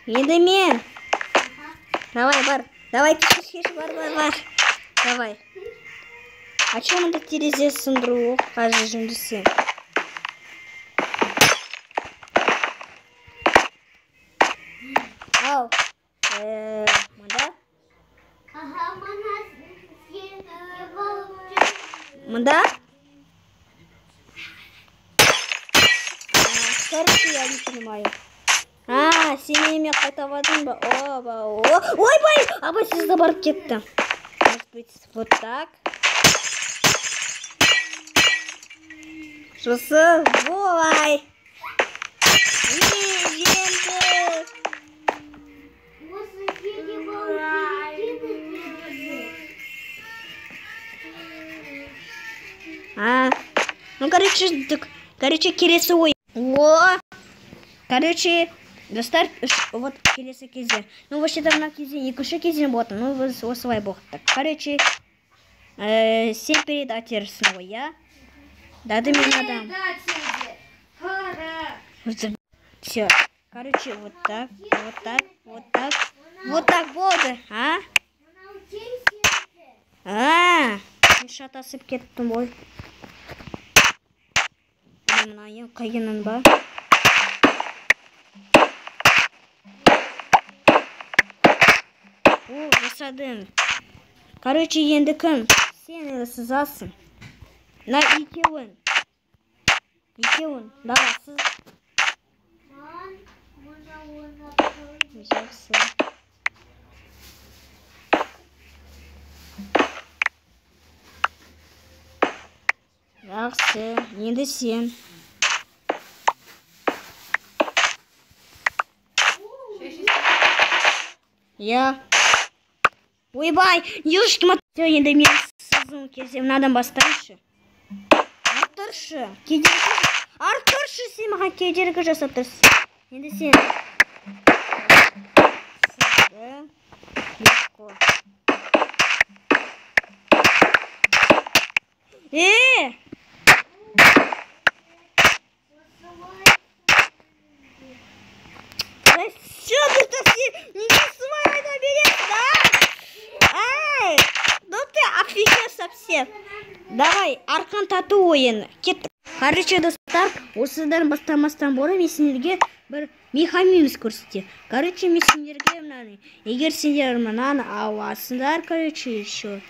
Енді мен. Давай, бар. Давай, кеш, бар, бар, бар. Давай. А че мында терезе сындыру? Қазір жөндесем. Ал. Мында. Ага, мына сен болып. Мында? Короче, я не понимаю. А, сен менімен қайталадың ба? Оба, о. Ойбай! Абайсызда барып кетті. Может быть, вот так? Сосын болай. Жеңді. Осы жерге болып керек еді. А, ну, короче, так, короче, келесі ой. О! Короче, достар, вот келесі кезең. Ну, вообще-то мына кезең екінші кезең болатын. Ну, біз осылай болдық. Короче, сен передатерсің ғой, иә? Дады мен адам. Все. Короче, вот так, вот так, вот так, вот так болды, а? Мынау сен сияқты. А, мен шатасып кеттім ғой. Мына ең қиынын ба? О, жасадым. Короче, енді кім? Сен сызасың. На екеуін. Екеуін. Давай, сыз. Маған мына ойнап қой. Жақсы. Жақсы. Енді сен. Я. Ойбай, ёшки. Все, енді мен сызуым кезде мынадан бастайыншы. Арттыршы. Кедергі. Арттыршы, сен маған кедергі жасап тұрсың. Енді сен. Сызды. Легко. Э! Да всё, ты совсем не свой это берешь, да? Эй, ну ты офигел совсем. Давай, арқан тату ойыны. Кеттік. Короче, достар, осыдан бастамастан бұрын мен сендерге бір механизм көрсетемін. Короче, мен сендерге мынаны, егер сендер мынаны аласыңдар, короче, еще.